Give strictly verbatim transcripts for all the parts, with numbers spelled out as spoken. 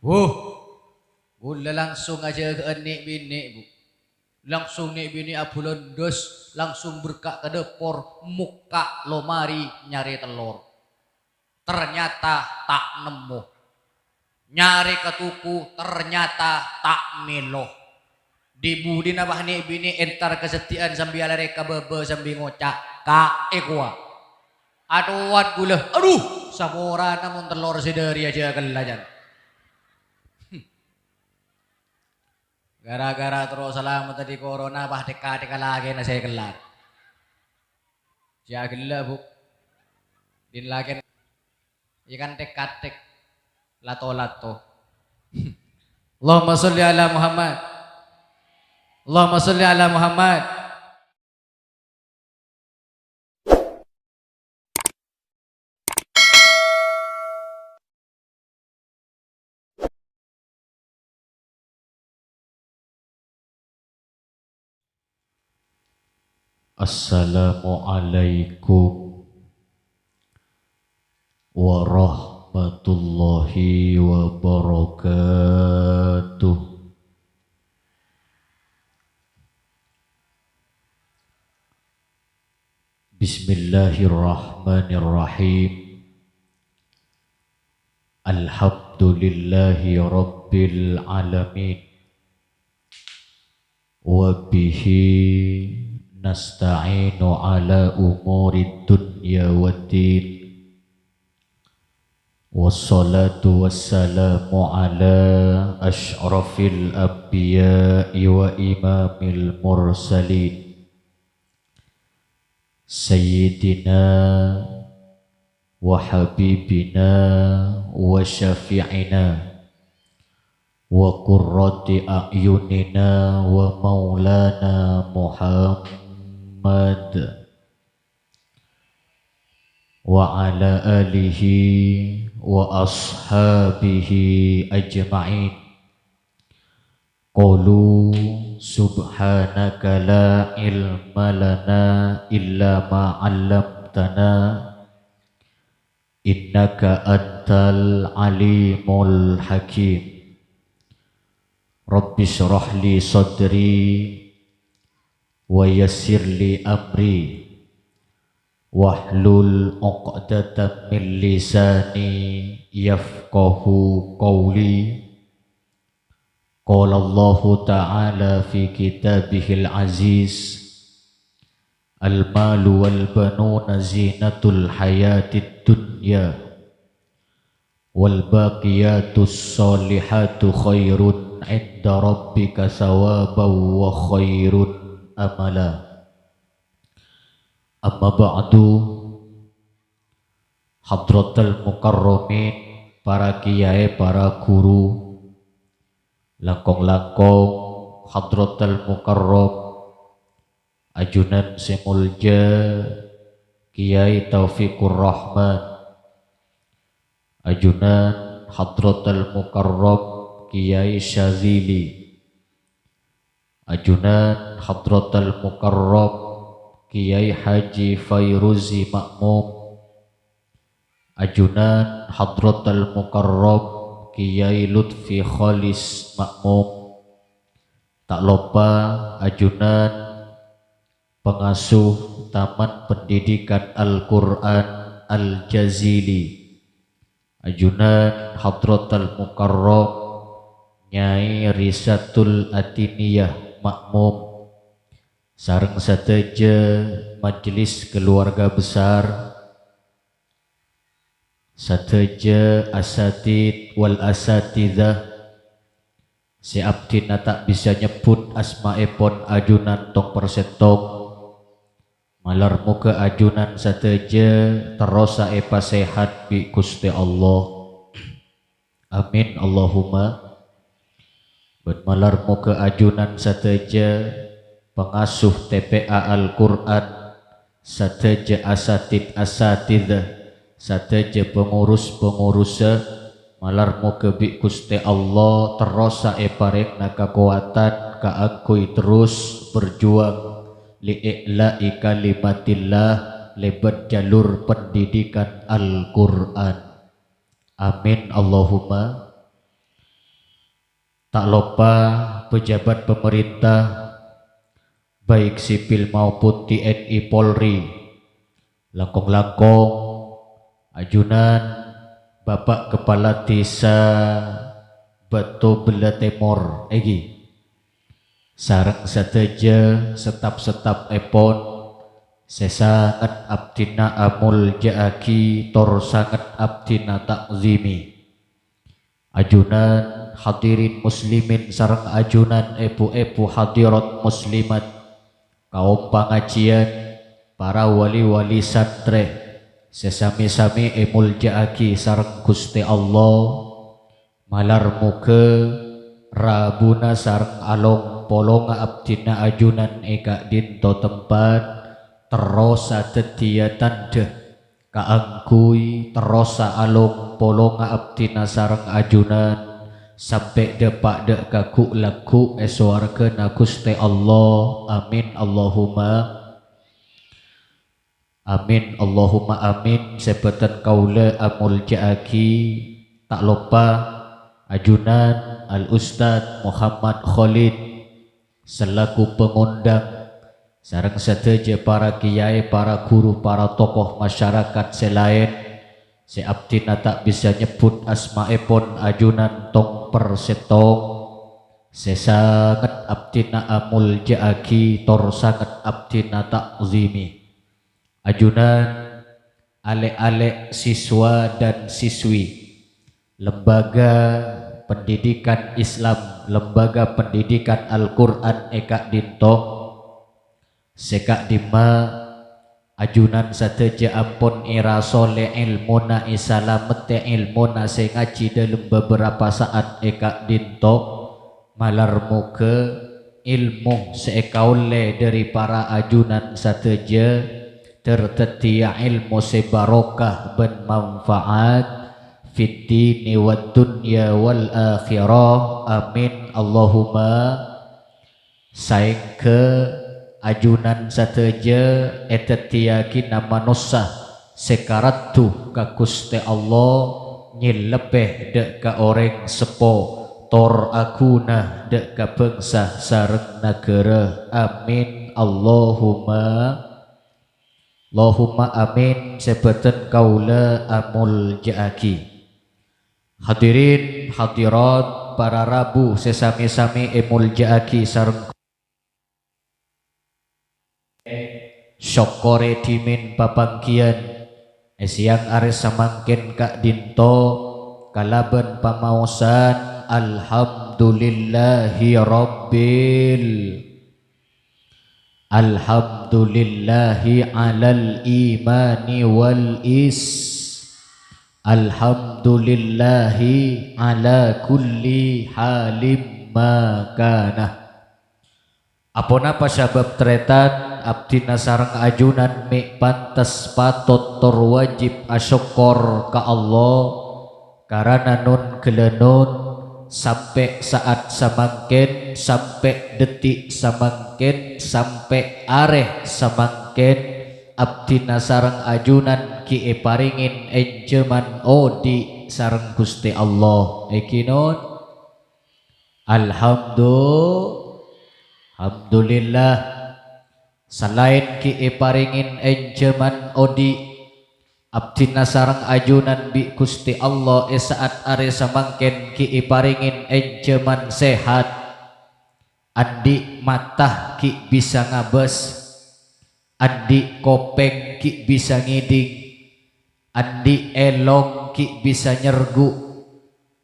Bu, ghulâ langsung ajâgâ'ân nè'-binè', Bu. Langsung nè'-binè' abulondos, langsung berka' ka dâpor, mokka' lomari nyarè tellor. Ternyata ta' nemmo. Nyarè ka toko, ternyata ta' mèlo. Dhi-budhina bâ nè'-binè' entar ka seddi'ân sambi alèrè ka bâbâ sambi ngoca', "Ka', èkowa." Atowat ghulâ, "Adhu, saporana mon tellor sè dhâri ajâ kella, can." Gara-gara terro salamet dâri corona, pas tèka-tèka lakèna sè kellar. Jâ' ghellâ', Bu. Din lakèna ikan tek-katek, lato-lato. Allahumma sholli ala Muhammad. Allahumma sholli ala Muhammad. Assalamualaikum warahmatullahi wabarakatuh. Bismillahirrahmanirrahim. Alhamdulillahi rabbil alamin. Wa bihi nasta'inu ala umurid dunya waddin. Wassalatu wassalamu ala asyrafil anbiya'i wa imamil mursalin. Sayyidina wa habibina wa syafi'ina wa qurrati a'yunina wa maulana Muhammad wa ala alihi wa ashabihi ajma'in. Qalu subhanaka la ilma lana illa ma 'allamtana, innaka antal alimul hakim. Rabbisyrah li sadri wa yassir li amri, wahlul 'uqdatam min lisani yafqahu qawli. Qala Allahu ta'ala fi kitabihil aziz, "Al-malu wal banuna zinatul hayatid dunya, wal baqiyatus shalihatu khairun 'inda rabbika thawaban wa khairun amala." Amma ba'du, hadratal mukarramin, para kiyaè, para ghuru, langkong-langkong hadratal mukarram, ajunan sè molja Kiai Taufikur Rahman, ajunan hadratal mukarram Kiai Syadzili, ajunan hadratal mukarram Kiai Haji Fairuzi Makmum, ajunan hadratal mukarram Kiai Lutfi Khalis Makmum, ta' loppa ajunan pangasuh Taman Pendidikan Al-Qur'an Al-Jazili, ajunan hadratal mukarram Nyai Risatul Adiniyah Makmum, sareng sadhâjâ majelis keluarga besar, sadhâjâ asatid wal asatidzah, sè abdhina ta' bisa nyebbhut asmaèpon ajunan tong-persèttong, malar moghâ ajunan sadhâjâ terrosa èpasèhat bi' Ghustè Allah. Amin, Allahumma. Bân malar moghâ ajunan sadhâjâ pangasuh T P A Al-Qur'an, sadhâjâ asatid-asatidzah, sadhâjâ pangurus-pangurussa, malar moghâ bi' Ghustè Allah terrosa èparèngana kakowatan kaangghuy terros berjuang li i'la'i kalimatillah lèbât jalur pendidikan Al-Qur'an. Amin, Allahumma. Ta' loppa pejabat pemerintah, baik sipil maupun T N I Polri, langkong-langkong ajunan Bapak Kepala Desa Batu Bella Temor èghi, sareng sadhâjâ staf-stafèpon sè sanget abdhina amolja'aghi tor sanget abdhina ta'zimi. Ajunan hadirin muslimin sareng ajunan èbhu-èbhu hadirat muslimat, kaom pangajiyân, para wali-wali santrè sè sami-sami èmolja'aghi sareng Ghustè Allah, malar moghâ rabuna sareng along-polonga abdhina ajunan è ka'dinto tempat terrosa dhâddhiyâ tandhâ kaangghuy terrosa along-polonga abdhina sareng ajunan, sampè' dhâpa' dhâ' ka ghu'-lagghu' è sowarghâna Ghustè Allah. Amin, Allahumma amin, Allahumma amin. Sè bhâdhân kaulâ amolja'aghi, ta' loppa ajunan Al Ustadz Muhammad Khalid selaku pangondhâng, sareng sadhâjâ para kiyaè, para ghuru, para tokoh masyarakat sè laèn, sè abdhina ta' bisa nyebbhut asmaèpon ajunan tong per sèttong, sè sanget abdhina amolja'aghi tor sanget abdhina ta'zimi. Ajunan, alè'-alè' siswa dan siswi Lembaga Pendidikan Islam, Lembaga Pendidikan Al-Qur'an è ka'dinto, sè ka'dimma ajunan sadhâjâ ampon èrasolè èlmona, èsalamettè èlmona sè ngajhi dâlem beberapa sa'at è ka'dinto, malar moghâ èlmo sè èkaollè dhâri para ajunan sadhâjâ dhâr dhâddhiyâ èlmo sè barokah bân manfaat fid dini wad dunya wal akhirah. Amin, Allahumma. Saèngghâ ajunan sadhâjâ èdhâddhiyâghina manossa sè karaddhu ka Ghustè Allah, nyèllebbhi dhâ' ka orèng seppo, tor aghuna dhâ' ka bhângsa sareng naghârâ. Amin, Allahumma. Allahumma amin. Sè bhâdhân kaulâ amolja'aghi. Hadirin hadirat, para rabu sè sami-sami èmolja'aghi sareng sokkorè dhimèn papangghiyân è sèyang arè samangkèn ka'dinto kalabân pamaosan alhamdulillahi rabbil Alhamdulillahi alal imani wal is. Alhamdulillahi ala kulli halim ma kana. Aponapa sabâb tarètan abdhina sareng ajunan mè' pantes patot tor wajib asokkor ka Allah? Karana non-ghellâ non, sampè' sa'at samangkèn, sampè' dhâddhi samangkèn, sampè' arè samangkèn, abdhina sareng ajunan ghi' èparèngè ènjhâman odi' sareng Ghustè Allah. Èghi non? Alhamdu-, Alhamdulillah. Salaèn ghi' èparèngè ènjhâman odi', abdhina sareng ajunan bi' Ghustè Allah è sa'at arè samangkèn ghi' èparèngè ènjhâman sehat. Andi' mata ghi' bisa ngabâs, andi' kopèng ghi' bisa ngèdhing, andi' èlong ghi' bisa nyerghu',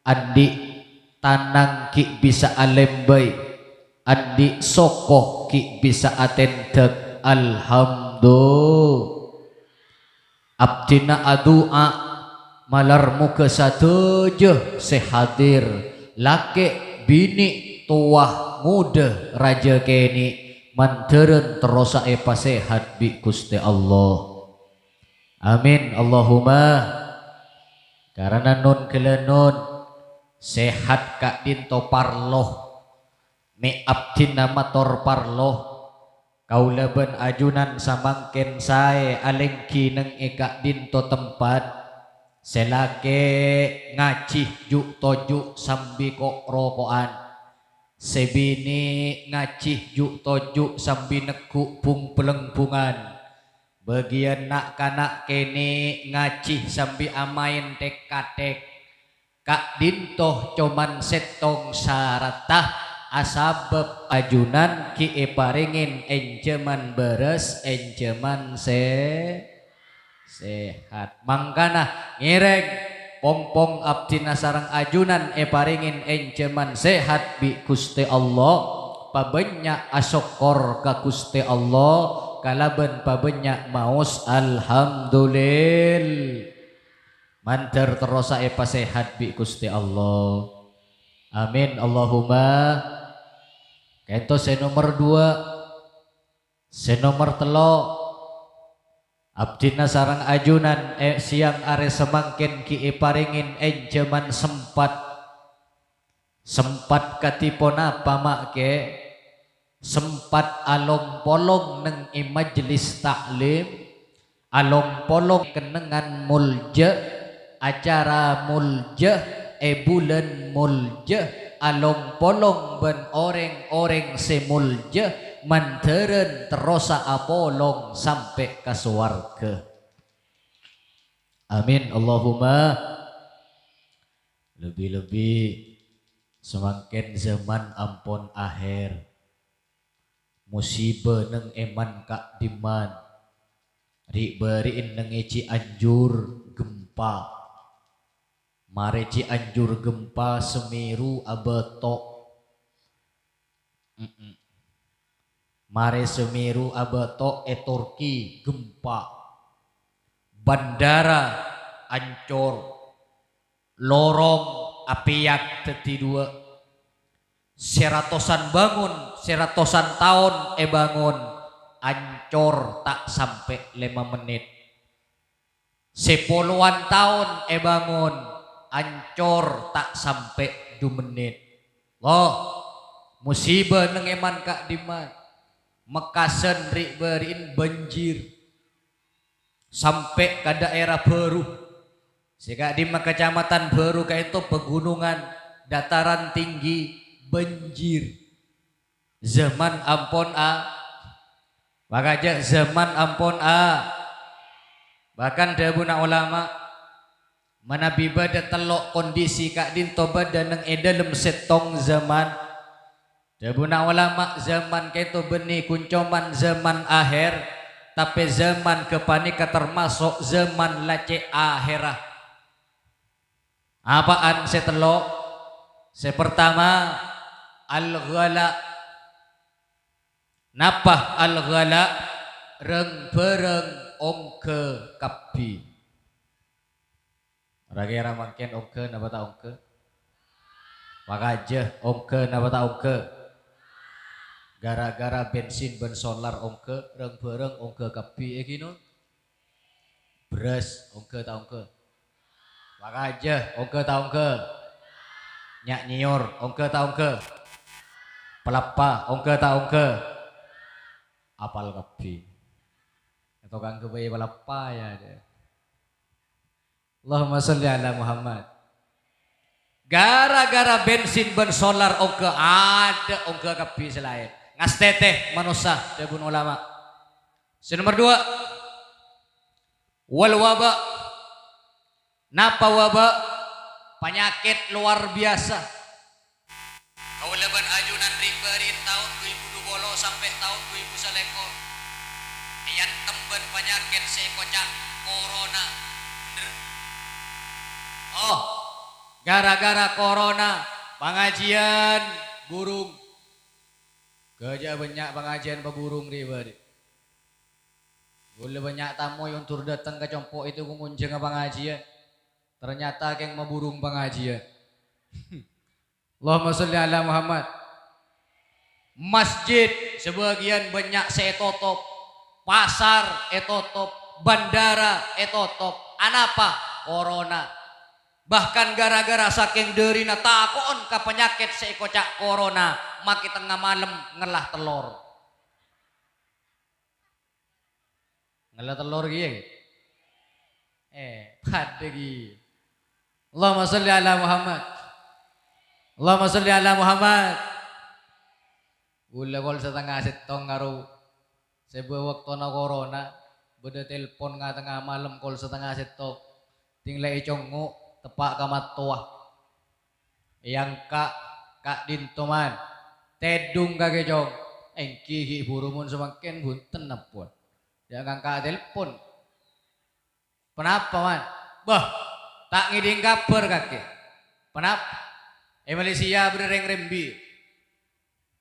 andi' tanang ghi' bisa alèmbâi, andi' soko ghi' bisa atèndhâk. Alhamdu-, Abdhina adu'a, malar moghâ sadhâjâ sè hadir, lakè', binè', towa, ngodâ, rajâ kènè', mandhârân terrosa èpasèhat bi' Ghustè Allah. Amin, Allahumma. Karana non-ghellâ non, sehat ka'dinto parlo. Mè' abdhina mator parlo, kaulâ bân ajunan samangkèn saè alèngghi neng è ka'dinto tempat, sè lakè' ngajhi ju'-toju' sambi ko'-roko'an, Sè binè' ngajhi ju'-toju' sambi neggu' bung-belleng bungan. Bâgiyân na'-kana' kènè' ngajhi sambi amaèn tek-katek. Ka'dinto coma sèttong saratta, asabâb ajunan ghi' èparèngè ènjhâman bârâs, ènjhâman sè-, sehat. Mangkana ngèrèng, pong-pong abdhina sareng ajunan èparèngè ènjhâman sehat bi' Ghustè Allah, pabânnya' asokkor ka Ghustè Allah, kalabân pabânnya' maos alhamdulil-, mandhâr terrosa èpasehat bi' Ghustè Allah. Amin, Allahumma. Ka'dinto sè nomer duwâ'. Sè nomer tello', abdhina sareng ajunan è sèyang arè samangkèn ghi' èparèngè ènjhâman sempat. Sempat kadhi ponapa, ma' kè? Sempat along-polong neng è majelis ta'lim, along-polong kennengngan molja, acara molja, è bulân molja, along-polong bân orèng-orèng sè molja, mandhârân terrosa apolong sampè' ka sowarghâ. Amin, Allahumma. Lebbi-lebbi samangkèn zaman ampon ahèr. Musibâ neng è man-ka'dimman. Ri'-bâri'en neng è Cianjur gempa. Marè Cianjur gempa, Semeru abâto'. Mm-mm. Marè Semeru abâto' è Turki gempa. Bandara ancor. Lorong apèyat dhâddhi duwâ'. Sè ratosan bângon, sè ratosan taon èbângon, ancor ta' sampè' lèma mennit. Sè polowan taon èbângon, ancor ta' sampè' du mennit. Loh, musibâ neng è man-ka'dimman. Mekkasân ri'-bâri'en banjir. Sampè' ka dhaèra Bâru. Sè ka'dimma Kacamatan Bâru ka'dinto pegunungan, dataran tinggi, banjir. Zaman ampon a-, makajâ zaman ampon a-, bahkan dhâbuna ulama, manabi bâdâ tello' kondisi ka'dinto bâdâ neng è dhâlem sèttong zaman. Dhâbuna ulama, zaman ka'dinto bânnè ghun coma zaman ahèr, tapè zaman ghâpanèka tamaso' zaman la cè' ahèrra. Apaan sè tello'? Sè partama, al-ghala. Napa al-ghala? Rang-bhârâng ongghâ kabbhi. Ra-kèra mangkèn ongghâ napa ta' ongghâ? Makajâ, ongghâ napa ta' ongghâ? Gara-gara bensin bân solar ongghâ, rang-bhârâng ongghâ kabbhi, è ghi, no? Bherrâs, ongghâ ta' ongghâ? Makajâ, ongghâ ta' ongghâ? Nya'-nyèyor, ongghâ ta' ongghâ? Palappa, ongghâ ta' ongghâ? Apal kabbhi. Tokang ghâbây palappa, ya, deh. Allahumma sholli ala Muhammad. Gara-gara bensin bân solar ongghâ, adâ' ongghâ kabbhi sè laèn. Ngastètè manossa, dhâbuna ulama. Sè nomer duwâ', wal waba. Napa waba? Panyakèt lowar biyasa. Kaulâ bân ajunan ri'-bâri'en taon du èbu du polo sampè' taon du èbu salèkor èantem bân panyakèt sè èkoca' korona. Bhender. Oh, gara-gara korona, pangajiyân burung. Ghâjâ bânnya' pangajiyân pabhurung ri'-bâri'. Ghulâ bânnya' tamoy ondur dâteng ka compo' ètoko ngonjhânga pangajiyân. Ternyata kèng mabhurung pangajiyân. Allahumma sholli ala Muhammad. Masjid sabâgiyân bânnya' sè ètotop, pasar ètotop, bandara ètotop. Anapa? Korona. Bahkan gara-gara sakèng dârina tako'en ka panyakèt sè èkoca' korona, makè tengnga malem ngella tellor. Ngella tellor kèya, ghi? Eh, padâ kèya. Allahumma sholli ala Muhammad. Allahumma sholli ala Muhammad. Ghulâ kol satengnga sèttong karo sè bâ-, bâktona korona, bâdâ telpon nga-tengnga malem kol satengnga sèttong. Ding la ècongngo', teppa' ka mattowa. Èangka', "Ka'dinto, Man?" "Tèdung kakè, Cong." "Èngghi, ghi' buru mon samangkèn bhunten, ampon. Jhâ' ngangka' telpon." "Ponapa, Man?" "Bâh, ta' ngèdhing kabhâr kakè." "Ponapa?" "È Malaysia bâdâ rèng rembi'."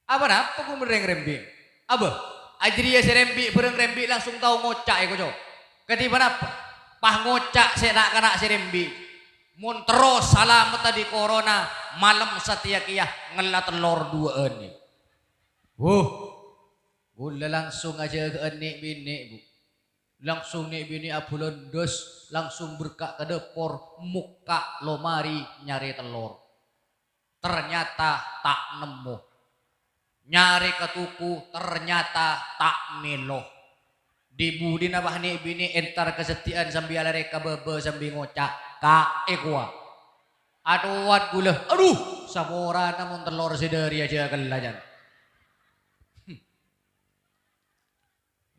"Aponapa, Gu, mon rèng rembi'?" "Abâ, ajâriyâ sè rembi' bhârâng rembi' langsung tao ngoca', èkoco'." "Kadhi ponapa?" "Pas ngoca' sè na'-kana' sè rembi', 'Mon terros salamedda dâri korona, malem satèya kèya ngella tellor duwâ'ân.'" Wuh, ghulâ langsung ajâgâ'ân nè'-binè', Bu. Langsung nè'-binè' abhulândhâs, langsung berka' ka dâpor, mokka' lomari nyarè tellor. Ternyata ta' nemmo. Nyarè ka toko, ternyata ta' mèlo. Dhi-budhina pas nè'-binè' entar ka seddi'ân sambi alarè ka bâbâ sambi ngoca', "Ka' èkowa." Atowat ghulâ, "Adhu, saporana mon tellor sè dâri ajâ kella, can."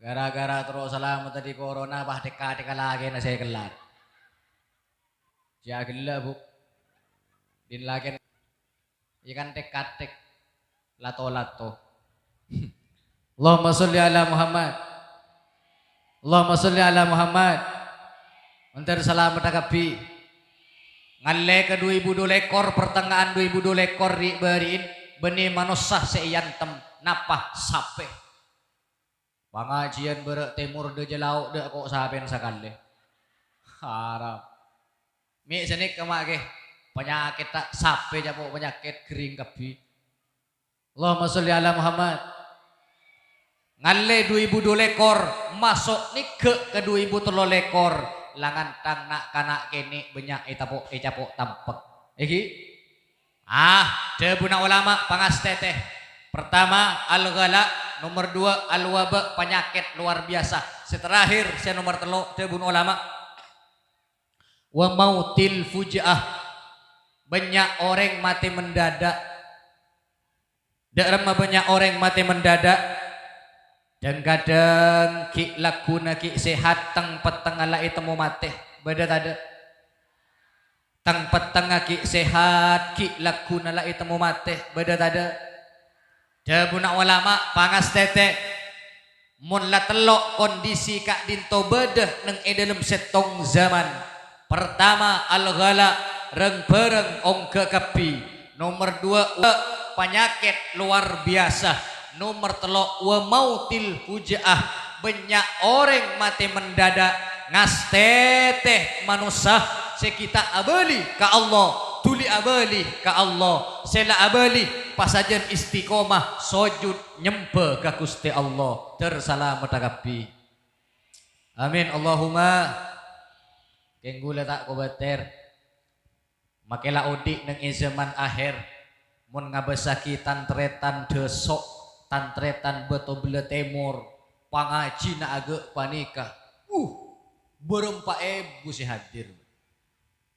Gara-gara terro salamedda dâri korona, pas tèka-tèka lakèna sè kellar. Jhâ' ghellâ', Bu. Dhin lakèna, iyâ kan tèk-katèk, lato-lato. Allahumma sholli ala Muhammad. Allahumma sholli ala Muhammad. Mandhâr salamedda kabbhi. Ngallè ka du èbu du lèkor, pertengahan du èbu du lèkor, ri'-bâri'in, bânnè manossa sè èantem, napa? Sapè. Pangajiyân bârâ' tèmor dâjâ lao' dâ' ko' sapèn sakalè. Haram. Mè' sanèka ma' kè, panyakèt ta' sapè capo' panyakèt ghering kabbhi. Allahumma sholli ala Muhammad. Ngallè du èbu du lèkor, maso' nègghâ' ka du èbu tello lèkor, la ngantang na'-kana' kènè' bânnya' ètapo', ècapo' tampek. Èghi? Ah, dhâbuna ulama pangastètè. Pertama, al-ghala, nomor dua, al-waba, panyakèt luar biasa. Sè terakhir, sè nomor tello', dhâbuna ulama, wa mautil fuja'ah. Bânnya' orèng matè mendadak. Dâ' remma bânnya' orèng matè mendadak? Dhâng-kadhâng ghi' lagghuna ghi' sehat, teng-pettengnga la ètemmo matè. Bâdâ tadâ'? Teng-pettengnga ghi' sehat, ghi' lagghuna la ètemmo matè. Bâdâ tadâ'? Dhâbuna ulama pangastètè, mon la tello' kondisi ka'dinto bâdâ neng è dâlem sèttong zaman. Pertama, al-ghala, rang-bhârâng ongghâ kabbhi. Nomor dua, panyakèt luar biasa. Nomor tello', wa mautil fuja'ah, bânnya' orèng matè mendadak, ngastètè manossa sè ghi' ta' abâli ka Allah, dhuli abâli ka Allah, sè la abâli pas sajân istiqomah sojud nyembâ ka Ghustè Allah, dhâr salamedda kabbhi. Amin, Allahumma. Kèng ghulâ ta' kobâtèr. Makè la odi' neng è zaman akhèr, mon ngabâssaghi tan-tarètan dâso', tan-tarètan Bâto Bellâ Tèmor, pangajina aghâ' panèka. Uh, bârâmpa èbu sè hadir.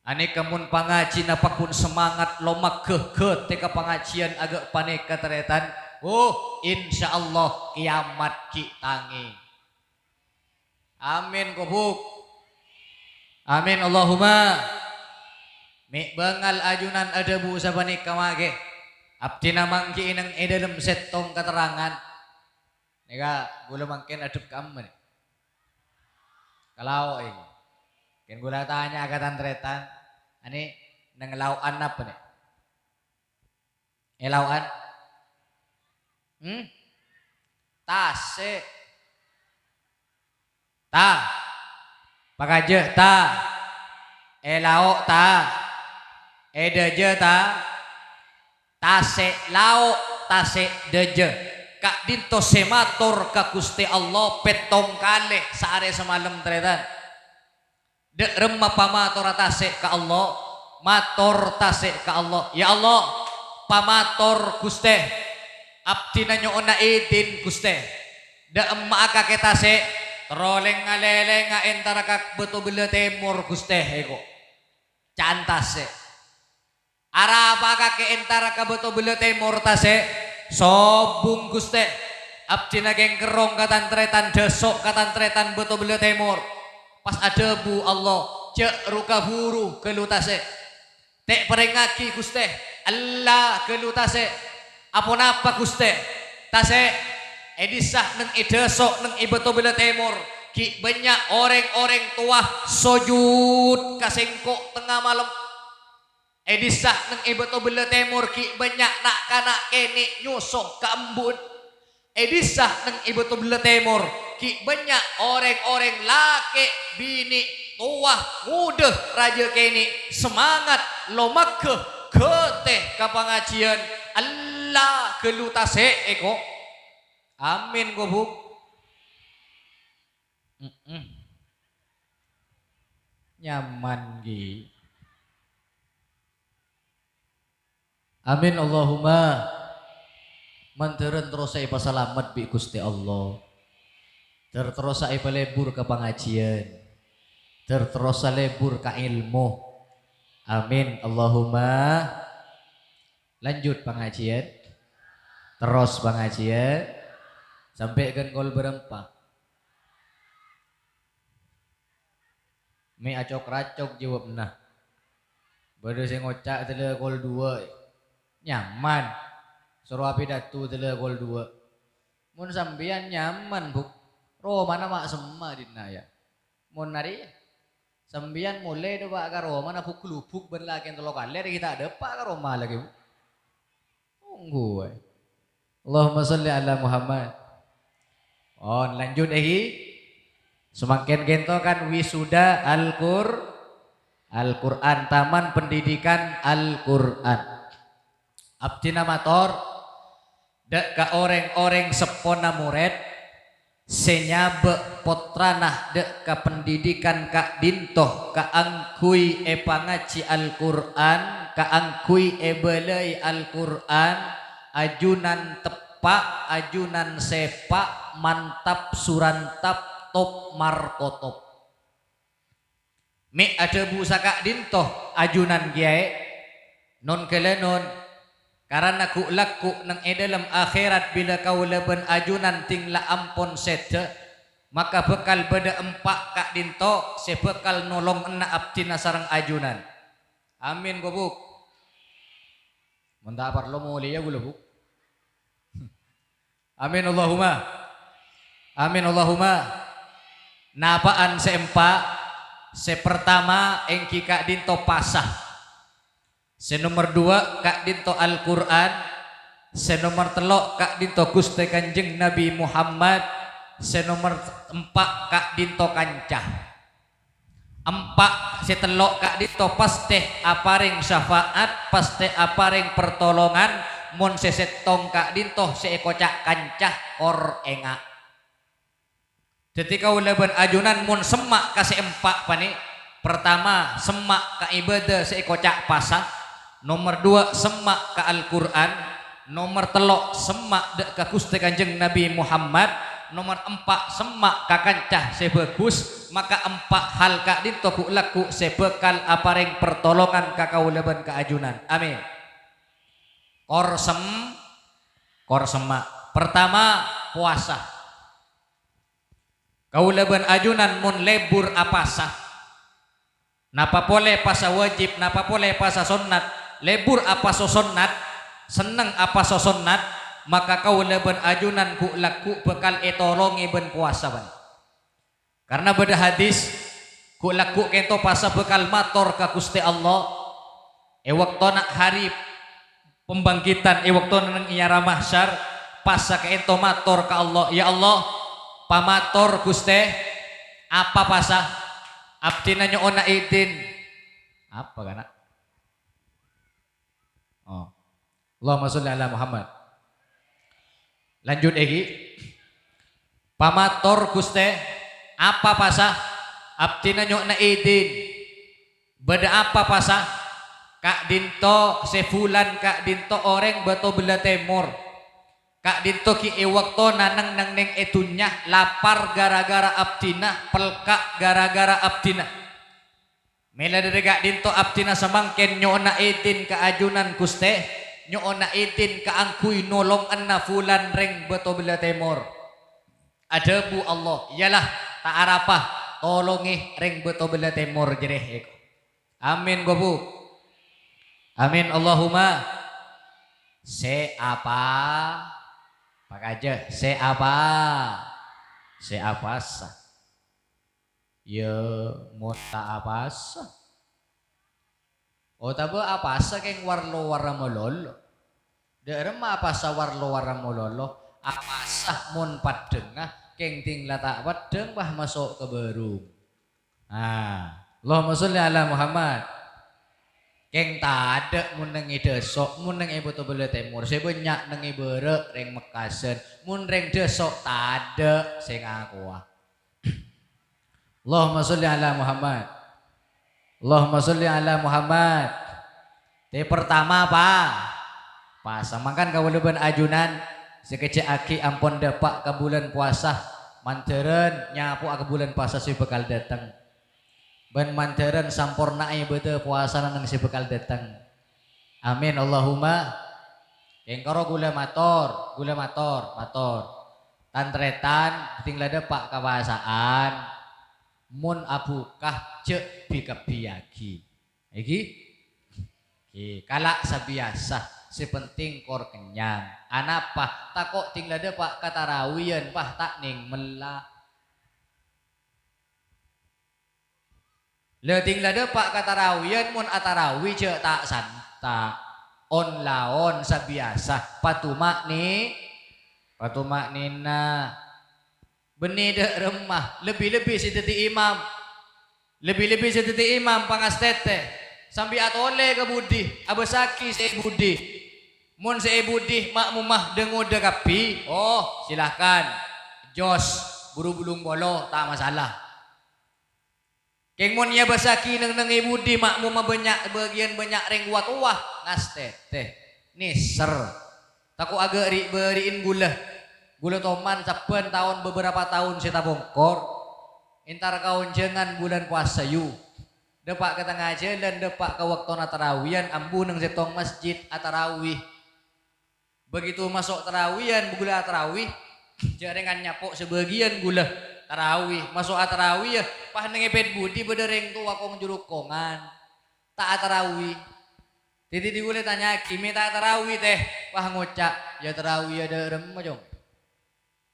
Anèka mon pangajina pagghun semangat lomagghâ ghâtè ka pangajiyân aghâ' panèka, tarètan. Oh, insyaallah kiamat ghi' tangè. Amin, kobuk. Amin, Allahumma. Mè' bângal ajunan adhâbu sapanèka makè. Abdhina mangghi'i neng è dâlem sèttong katerrangan. Nèka ghulâ mangkèn adhep ka emma, nè? Ka lao', è. Kèng ghulâ atanya'a ka tan-tarètan, anè, neng lao'an napa, nè? È lao'an? Hmm? Tasè'. Ta. Pakajâ, ta. È lao', ta. È dâjâ, ta. Tasè' lao', tasè' dâjâ. Ka'dinto sè mator ka Ghustè Allah pèttong kalè saarè samalem, tarètan. Dâ' remma pamatorra tasè' ka Allah? Mator tasè' ka Allah, "Ya Allah, pamator, Ghustè. Abdhina nyo'ona idin, Ghustè. Dâ' emma'a kakè tasè', terro lèng-ngalèlènga entara ka Bâto Bellâ Tèmor, Ghustè, èko." Ca'an tasè'. Arapa kakè entara ka Bâto Bellâ Tèmor, tasè'? Sobung, Ghustè. Abdhina kèng kerrong ka tan-tarètan, dâso' ka tan-tarètan Bâto Bellâ Tèmor. Pas adhâbu Allah, "Jhâ' ru-kabhuru ghâllu tasè'." "Tè' parèngngaghi, Ghustè." "Ella ghâllu tasè'." "Aponapa, Ghustè?" "Tasè', è dissa' neng è dâso' neng è Bâto Bellâ Tèmor, ghi' bânnya' orèng-orèng towa sojud ka sèngko' tengnga malem. È dissa' neng è Bâto Bellâ Tèmor ghi' bânnya' na'-kana' kènè' nyoso ka embu'en. È dissa' neng è Bâto Bellâ Tèmor ghi' bânnya' orèng-orèng lakè' binè' towa ngodâ rajâ kènè' semangat lomagghâ ghâtè ka pangajiyân." Ella ghâllu tasè', èko. Amin, ko, Bu'. Mm-mm. Nyaman, ghi. Amin, Allahumma. Mandhârân terrosa èpasalamet bi' Ghustè Allah. Ter-, terrosa èpalebur ka pangajiyân. Ter-, terrosa lebur ka èlmo. Amin, Allahumma. Lanjut pangajiyân. Terros pangajiyân. Sampè' ghân kol bârâmpa. Mè' acok-racok jâwâbbhâ. Bâdâ sè ngoca' dâlâ kol duwâ'. Nyaman. Soro apidato dâlâ kol duwâ'. Mon sampèyan nyaman, Bu'. Romana ma' semma' dinna', ya. Mon arè, sampèyan molè dâpa' ka romana buk-lubuk bân lakèn tello kalè, arè ghi' ta' dâpa' ka roma lagi, Bu'. Ongghu, eh. Allahumma sholli ala Muhammad. Oh, lanjut, eh, ghi. Samangkèn ghento kan wisuda Al-Qur-, Al-Qur'an, Taman Pendidikan Al-Qur'an. Abdhina mator, dâ' ka orèng-orèng seppona morèd, sè nyabâ' pottrana dâ' ka pendidikan ka'dinto kaangghuy èpangajhi Al-Qur'an, kaangghuy èbâlâi Al-Qur'an, ajunan teppa', ajunan sèpa', mantap surantap, top markotop. Mè' adhâbu saka'dinto ajunan kèyaè, non-ghâlânon, karana ghu'-lagghu' neng è dâlem akhèrat bilâ kaulâ bân ajunan ding la ampon sèdhâ, maka bhâkal bâdâ empa' ka'dinto sè bhâkal nolongnga abdhina sareng ajunan. Amin, ko, Bu'. Mon ta' parlo molèya ghulâ, Bu'. Amin Allahumma. Amin Allahumma. Napa'an sè empa'? Sè partama èngghi ka'dinto pasa. Sè nomer duwâ' ka'dinto Al-Qur'an. Sè nomer tello' ka'dinto Ghustè Kanjeng Nabi Muhammad. Sè nomer empa' ka'dinto kanca. Empa' sè tello' ka'dinto pastè aparèng syafaat, pastè aparèng pertolongan, mon sè sèttong ka'dinto sè èkoca' kanca, kor enga'. Dhâddhi kaulâ bân ajunan mon semma' ka sè empa' panè, partama, semma' ka ibâdâ sè èkoca' pasa, nomer duwâ', semma' ka Al-Qur'an, nomer tello', semma' dâ' ka Ghustè Kanjeng Nabi Muhammad, nomer empa', semma' ka kanca sè bhâghus, maka empa' hal ka'dinto ghu'-lagghu' sè bhâkal aparèng pertolongan ka kaulâ bân ka ajunan. Amin. Kor sem-, kor semma'. Partama, powasa. Kaulâ bân ajunan mon lebur apasa, napa polè pasa wajib, napa polè pasa sonnat, lebur apasa sonnat, senneng apasa sonnat, maka kaulâ bân ajunan ghu'-lagghu' bhâkal ètolongè bân powasa, bân. Karna bâdâ hadis, ghu'-lagghu' kènto pasa bhâkal mator ka Ghustè Allah, è bâktona hari pembangkitan, è bâktona neng è ara mahsyar, pasa kènto mator ka Allah, "Ya Allah, pamator, Ghustè." "Apa pasa?" "Abdhina nyo'ona idin." "Apa, kana'?" Oh. Allahumma sholli ala Muhammad. Lanjut, èngghi. "Pamator, Ghustè, apa pasa?" "Abdhina nyo'ona idin." "Bâdâ apa pasa?" "Ka'dinto sè bulân ka'dinto orèng Bâto Bellâ Tèmor. Ka'dinto ghi' è bâktona neng-neng neng è dhunnya lapar ghârâ-ghârâ abdhina, pelka' ghârâ-ghârâ abdhina. Mèla dâri ka'dinto abdhina samangkèn nyo'ona idin ka ajunan, Ghustè, nyo'ona idin kaangghuy nolonganna bulân rèng Bâto Bellâ Tèmor. Adhâbu Allah, "Iyâlah, ta' arapa, tolongè rèng Bâto Bellâ Tèmor jârèya." Amin, ghu, Bu. Amin, Allahumma. Sè apa? Pakajâ, sè apa? Sè apasa? Iyâ, mon ta' apasa. Otabâ apasa kèng war-lowar malolo? Dâ'remma apasa war-lowar malolo? Apasa mon paddhângnga, kèng ding la ta' paddhâng, bâh, maso' ka bârung. Ah, Allahumma sholli ala Muhammad. Kèng tadâ' mon neng è Dâso', mon neng è Bâto Bellâ Tèmor, sè bânnya' neng è bârâ' rèng Mekkasân. Mon rèng Dâso' tadâ' sè ngakowa. Allahumma sholli ala Muhammad. Allahumma sholli ala Muhammad. Tè pertama, apa? Pasa. Mangkana kaulâ bân ajunan sakejjhâ' aghi' ampon dâpa' ka bulân powasa, mandhârân nyapo'a ka bulân powasa sè bhâkal dâteng. Bân mandhârân samporna'a ibâdâ powasana neng sè bhâkal dâteng. Amin, Allahumma. Èngkoro ghulâ mator, ghulâ mator, mator. Tan-tarètan, ding la dâpa' ka powasaan, mon abhuka jhâ' bi-kabbiyâghi. Èngghi? Èngghi, kala' sabiyasa, sè penting kor kennyang. Anapa? Tako' ding la dâpa' ka tarawiyan, bâh, ta' neng mella'. La ding la dâpa' ka tarawiyan, mon atarawi jhâ' ta' santa'. On-laon sabiyasa, patuma'ni-, patuma'nina. Bânnè dâ' remma, lebbi-lebbi sè dhâddhi imam. Lebbi-lebbi sè dhâddhi imam pangastètè. Sambi atolè ka budi, abâsaghi sè è budi. Mon sè è budi ma'mumma dâ-ngodâ kabbhi, oh, silahkan. Jos, buru bâllung polo, ta' masalah. Kèng mon èabâsaghi neng-neng è budi ma'mumma bânnya', bâgiyân bânnya' rèng wa-towa, ngastètè, nèser. Tako' aghâri'-bâri'in ghulâ. Ghulâ toman sabbhân taon bâbârâmpa taon sè tapongkor. Entar ka onjhângan bulân powasa, yu. Dâpa' ka tengnga jhâlân, dâpa' ka bâktona tarawiyan, ambu neng sèttong masjid atarawi. Begitu maso' tarawiyan, ghulâ atarawi, jhâ' rèng kan nyapo' sabâgiyân ghulâ. Tarawi, maso'a tarawi, yâ, pas neng è pèt budi bâdâ rèng towa kong-jurukkongan. Ta' atarawi. Dhâddhi dhi ghulâ ètanya'aghi, "Mè' ta' atarawi, tè?" Pas ngoca', "Yâ tarawi yâ dâ' remma, Cong."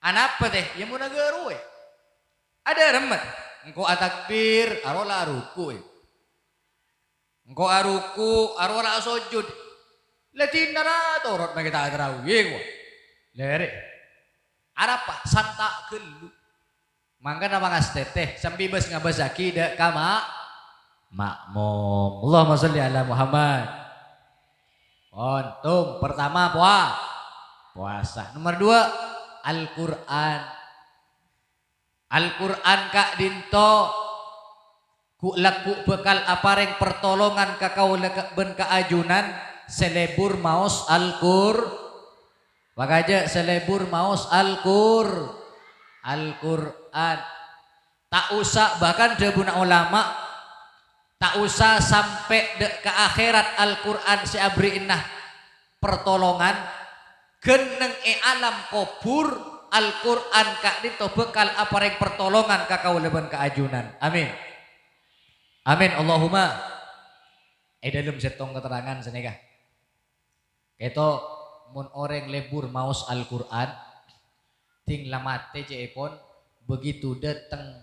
Anapa, tè? Yâ mon aghâruwâ. Adâ' remma, tè? Engko' atakbir, arowa la aruku'è. Engko' aruku', arowa la asojud. La dinna ra torot makè ta' atarawi, kowa. Lèrè. Arapa? Santa' ghâllu. Mangkana pangastètè, sambi bâs-ngabâsaghi dâ' ka ma-, ma'mum. Allahumma sholli ala Muhammad. Pon, tum, pertama powa-, powasa. Nomor dua, Al-Qur'an. Al-Qur'an ka'dinto ghu-, lagghu' bhâkal aparèng partolongan ka kaulâ ka-, bân ka ajunan sè lebur maos Al-Qur-, pakajâ sè lebur maos Al-Qur-, Al-Qur'an. Ta' osa, bahkan dhâbuna ulama, ta' osa sampè' dâ' ka akhèrat Al-Qur'an sè aberri'na partolongan, ghân neng è alam kobhur, Al-Qur'an ka'dinto bhâkal aparèng partolongan ka kaulâ bân ka ajunan. Amin. Amin, Allahumma. È dhâlem sèttong katerrangan sanèka. Kèto, mon orèng lebur maos Al-Qur'an, ding la matè cè'èpon, begitu dâteng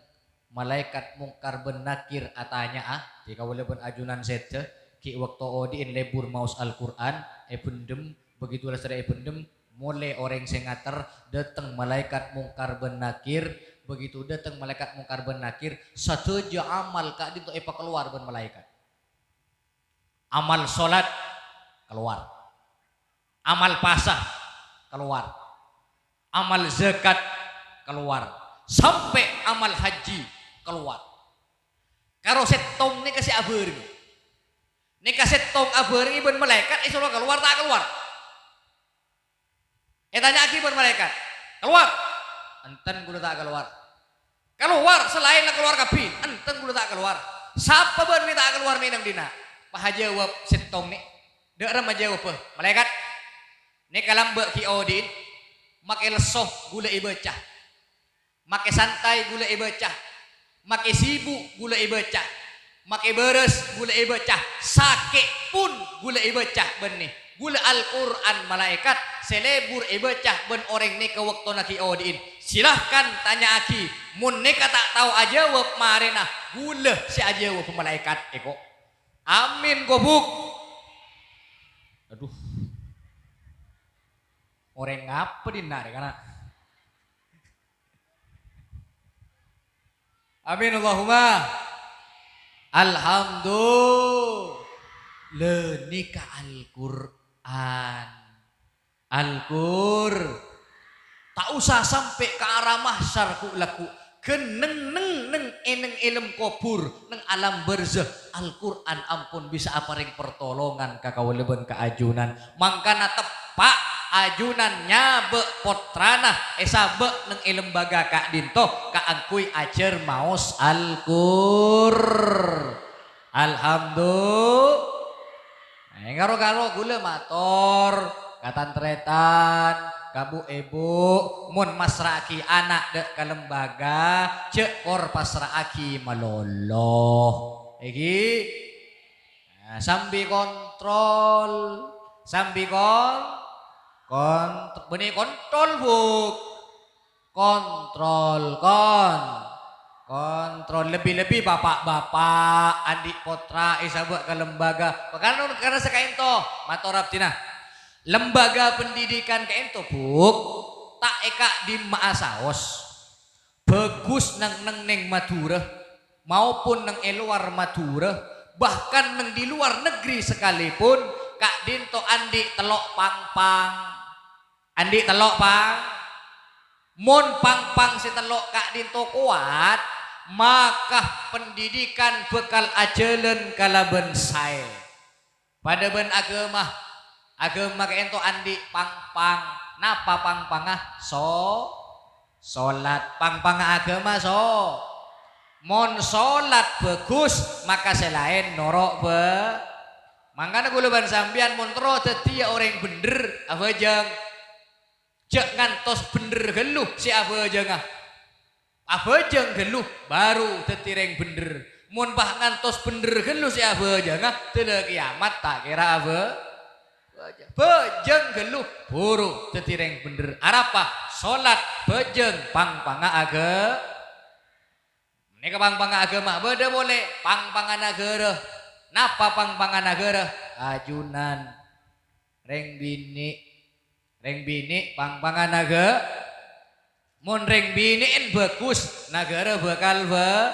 malaèkat Mungkar bân Nakir atanya'a, dhi kaulâ bân ajunan sèdhâ, ghi' bâkto odi'in lebur maos Al-Qur'an, èbhendhem, begitu lastarè èbhendhem, molè orèng sè ngater, dâteng malaèkat Mungkar bân Nakir, begitu dâteng malaèkat Mungkar bân Nakir, sadhâjâ amal ka'dinto èpakalowar bân malaèkat. Amal sholat, kalowar. Amal pasa, kalowar. Amal zakat, kalowar. Sampè' amal haji, kalowar. Karo sèttong nèka sè abhâreng. Nèka sèttong abhârengngè bân malaèkat èsoro kalowar ta' kalowar? Ètanya'aghi bân malaèkat, "Kalowar?" "Enten ghulâ ta' kalowar." "Kalowar, salaèn la kalowar kabbhi?" "Enten ghulâ ta' kalowar." "Sapa bâ'na mè' ta' kalowar mè' neng dinna'?" Pas ajâwâb sèttong nè'. Dâ' remma ajâwâbbhâ, "Malaèkat." Nèka lambâ' ghi' odi'in, make lesso ghulâ èbâca. Make santai ghulâ èbâca. Make sibuk ghulâ èbâca. Make bârâs ghulâ èbâca. Sakè' pon ghulâ èbâca bânnè. Ghulâ Al-Qur'an malaèkat sè lebur èbâca bân orèng nèka bâktona ghi' odi'in. Silahkan tanya'aghi. Mon nèka ta' tao ajâwâb marèna, ghulâ sè ajâwâb malaèkat èko. Amin, gobuk. Aduh. Orèng apa dinna' rè kana'? Amin, Allahumma. Alhamdulillah. Lè nèka Al-Qur'an. Al-Qur. Ta' osa sampè' ka ara mahsyar ghu-lagghu'. Ghân neng-neng neng è neng èlem kobhur, neng alam barzakh, Al-Qur'an ampon bisa aparèng partolongan ka kaulâ bân ka ajunan. Mangkana teppa' ajunan nyabâ' pottrana èsabâ' neng è lembaga ka'dinto kaangghuy ajhâr maos Al-Qur. Alhamdulillah. Èngaro-karo ghulâ mator ka tan-tarètan, ka bu'-èbu', mon massra'aghi ana' dâ' ka lembaga, jhâ' kor passra'aghi malolo. Èghi? Nah, sambi kontrol, sambi kon-, kont-, bânnè kontrol, Bu'. Kontrol, kon-, kontrol. Lebbi-lebbi bapa'-bapa' andi' pottra èsabâ' ka lembaga. Pakana, karana sakaènto, mator abdhina. Lembaga pendidikan kaènto, Bu', ta' è ka'dimma'a saos. Bhâghus neng-neng neng Madhurâ, maupun neng è lowar Madhurâ, bahkan neng di luar negeri sekalipun, ka'dinto andi' tello' pangpang. Andi' tello', Pang? Mon pangpang sè tello' ka'dinto kowat, maka pendidikan bhâkal ajhâlân kalabân saè. Padâ bân aghâma. Aghâma kaènto andi' pangpang. Napa pangpangnga? So-, solat. Pangpangnga aghâma so-, mon solat bhâghus, maka sè laèn noro' bhâ-, Mangkana ghulâ bân sampèyan mon terro dhâddhiyâ orèng bhendher, abhâjâng. Jhâ' ngantos bhendher ghâllu sè abhâjângnga. Abhâjâng ghâllu, bhuru dhâddhi rèng bhendher. Mon pas ngantos bhendher ghâllu sè abhâjângnga, dâlâ kèyamat ta' kèra abhâ-, bhâjâng ghâllu, bhuru dhâddhi rèng bhendher. Arapa? Solat, bhâjâng, pangpangnga aghâ-, Nèka pangpangnga aghâma, bâdâ polè pangpangnga naghârâ. Napa pangpangnga naghârâ? Ajunan. Rèng binè'. Rèng binè' pangpangnga naghâ-, mon rèng binè'en bhâghus, naghârâ bhâkal bhâ-,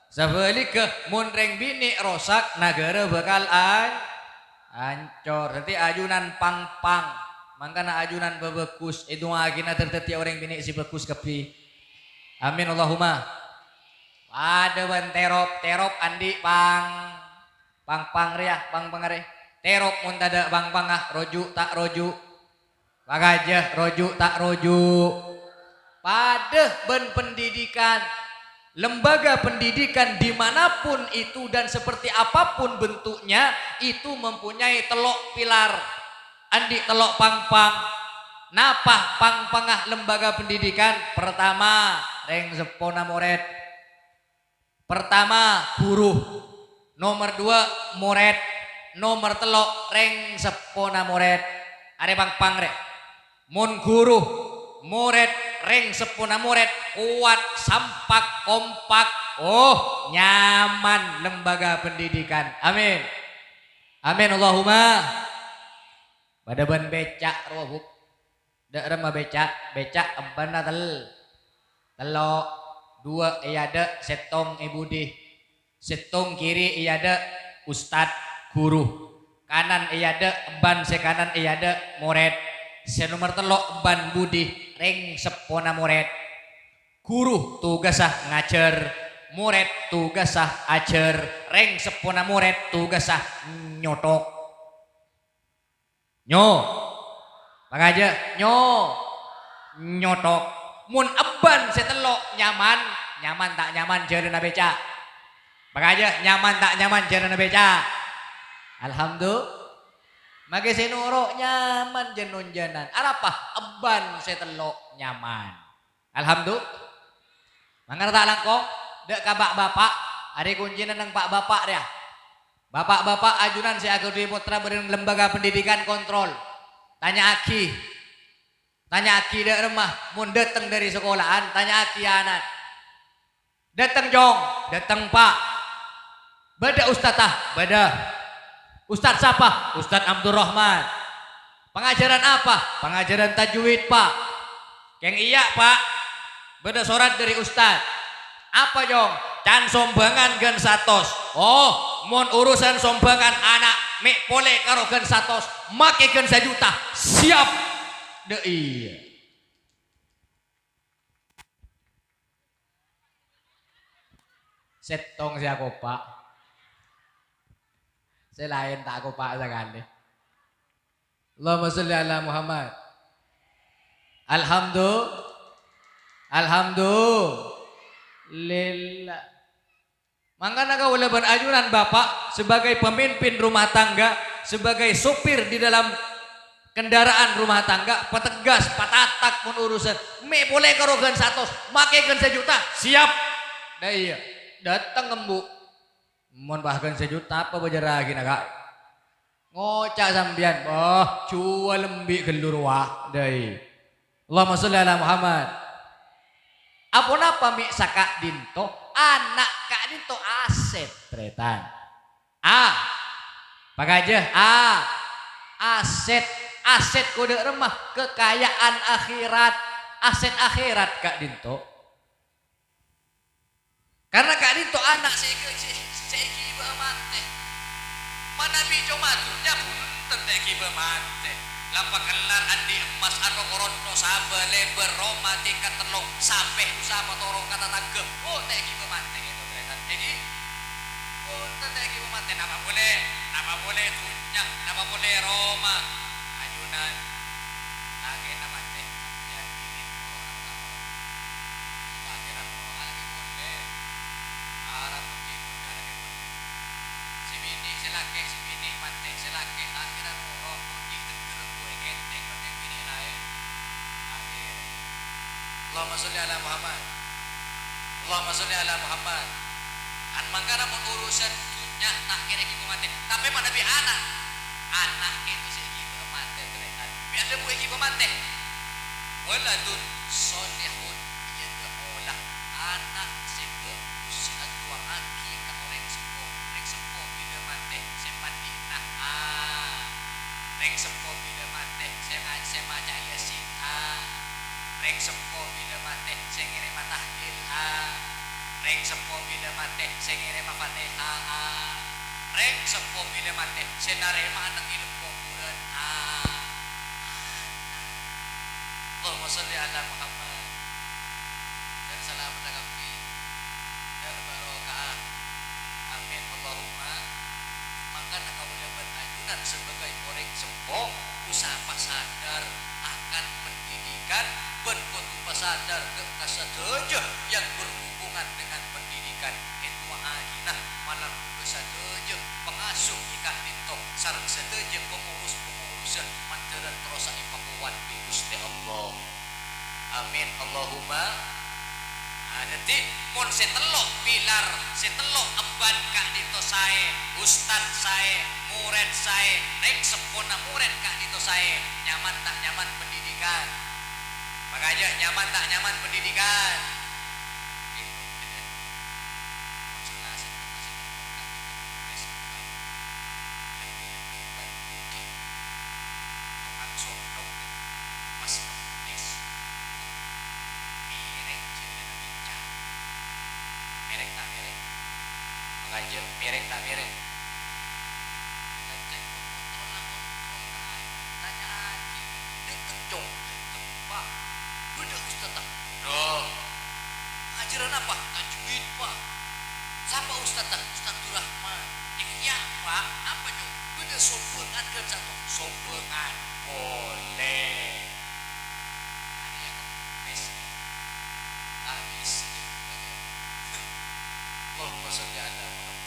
sabhâligghâ, mon rèng binè' rosak, naghârâ bhâkal an-, ancor. Dhâddhi ajunan pangpang. Mangkana ajunan bhâbhâghus, èdu'aaghina dhâr dhâddhiyâ orèng binè' sè bhâghus kabbhi. Amin, Allahumma. Padâ bân terop, terop andi' pang-, pangpang rèya, pangpang rè. Terop mon tadâ' pangpangnga, roju' ta' roju'? Pakajâ, roju' ta' roju'? Padâ bân pendidikan. Lembaga pendidikan di mana pun itu dan seperti apa pun bentuknya, itu mempunyai tello' pilar. Andi' tello' pangpang. Napa pangpangnga lembaga pendidikan? Pertama, rèng seppona morèd. Pertama, ghuru. Nomer duwâ', morèd. Nomer tello', rèng seppona morèd. Arè pangpang rè. Mon ghuru, morèd, rèng seppona morèd, kowat, sampak, kompak, oh, nyaman lembaga pendidikan. Amin. Amin, Allahumma. Padâ bân beca' rowa, Bu'. Dâ' remma beca', beca' embanna tel-, tello', duwâ' è adâ', sèttong è budi. Sèttong kiri è adâ', ustad, ghuru. Kanan è adâ', emban sè kanan è adâ', morèd. Sè nomer tello' emban budi, rèng seppona morèd. Ghuru tugassa ngajhâr, morèd tugassa ajhâr, rèng seppona morèd tugassa nyothok. Nyo. Pakajâ, nyo. Nyothok. Mon emban sè tello' nyaman, nyaman ta' nyaman jhâlânna beca'? Pakajâ, nyaman ta' nyaman jhâlânna beca'? Alhamdu-, Make sè noro' nyaman jân-onjhânan. Arapa? Emban sè tello' nyaman. Alhamdulillah. Mangkana ta' langkong, dâ' ka pa'-bapa'. Arè koncèna neng pa'-bapa' rèya. Bapa'-bapa' ajunan sè aghâdhuwi pottra bâdân lembaga pendidikan kontrol. Tanya'aghi. Tanya'aghi dâ' remma, mon dâteng dâri sakola'an, tanya'aghi ana'na. Dâteng, Cong? Dâteng, Pa'. Bâdâ ustadza? Bâdâ. Ustadz sapa? Ustadz Abdurrahman. Pangajhârân apa? Pangajhârân tajwid, Pa'. Kèng iyâ, Pa'. Bâdâ sorat dâri ustadz. Apa, Cong? Can sombhângan ghân satos. Oh, mon urusan sombhângan ana' mè' polè karo ghân satos, make ghân sajuta. Siap. Dâ' iyâ. Sèttong sè akopa'. Sè laèn ta' akopa' sakalè. Allahumma sholli ala Muhammad. Alhamdu-, Alhamdulillah. Mangkana kaulâ bân ajunan Bapa', sebagai pemimpin rumah tangga, sebagai sopir di dalam kendaraan rumah tangga, pategas, patatak mon urusan. Mè' polè karo ghân satos, make ghân sajuta, siap. Dâ' iyâ, dâteng embu'. Mon pas ghân sajuta, apa bâjârrâghinah, Ka'? Ngoca' sampèyan, "Bâh, juwâl embi' ghâllu rowa, dâi." Allahumma sholli ala Muhammad. Aponapa mè' saka'dinto? Ana' ka'dinto asèt, tarètan. A. Pangajhâ, A. Asèt. Asèt kodâ' remma? Kekayaan akhirat. Asèt akhirat ka'dinto. Karna ka'dinto ana' sè èghâ-, sè, sè èghibâ'â matè. Manabi coma dhunnya bunten ta' èghibâ'â matè. La pakellar andi' emmas, ano koronto, sabâ, lèbâr, roma, tingkat tello', sapè, usaha patoro' ka tatangghâ. Oh, ta' èghibâ'â matè, gitu, tarètan. Jadi, bunten ta' èghibâ'â matè. Napa polè? Napa polè dhunnya? Napa polè roma? Ajunan. Lakèna matè, yâ, ghi' noro' napa ta' noro'. Akhirat noro' alakè polè. Arapa ghi' polè alakè polè. Sè binè', sè lakè, sè binè' matè, sè lakè akhirat noro', ghi' teggher buwâ èkèntèng bân binè' laèn. Akhèrra. Allahumma sholli ala Muhammad. Allahumma sholli ala Muhammad. An mangkana mon urusan dhunnya ta' kèra èghibâ matè, tapè manabi ana'. Ana' kèto sè èghibâ matè, tarètan. Bi' adhâbu èghibâ matè. Waladun sholihun yad'u lah. Ana' sè bhâghus sè adu'aaghi ka orèng seppo. Rèng seppo bilâ matè, sè mandi'na, a. Rèng seppo bilâ matè, sè nga-, sè maca Yasin, a. Rèng seppo bilâ matè, sè ngèrèma tahlil, a. Rèng seppo bilâ matè, sè ngèrèma Fatèha, a. Rèng seppo bilâ matè, sè narèma neng è dâlem kobhurân, a. Allahumma sholli ala Muhammad. Dâr salameddhâ kabbhi. Dâr barokah. Amin, Allahumma. Mangkana kaulâ bân ajunan sebagai orèng seppo, usaha pasadar akan pendidikan, bân kodhu pasadar ka sadhâjâ yang berhubungan dengan pendidikan. Èdu'aaghinah malar moghâ sadhâjâ pangasuh è ka'dinto sareng sadhâjâ pengurus-pengurussa mandhârân terrosa èpakowat bi' Ghustè Allah. Amin, Allahumma. Nah, dhâddhi, mon sè tello' pilar, sè tello' emban ka'dinto saè, ustad saè, morèd saè, rèng seppona morèd ka'dinto saè, nyaman ta' nyaman pendidikan? Makanya nyaman ta' nyaman pendidikan? Mèrèng ta' mèrèng? Mangkajâ mèrèng ta' mèrèng? Ngecek kontrol la kontrol, kaè. Tanya'aghi, dâ' kencong, dâ' tempa. Bâdâ ustadz ta'? Bâdâ. Ngajhârân apa? Tajwid, Pa'. Sapa ustadz ta'? Ustadz Durrahman. Iyâ, Pa'. Apa, Cong? Bâdâ sombhângan ghân sato? Sombhângan. Polè. Arèya kempes. Habis. Allahumma sholli ala Muhammad.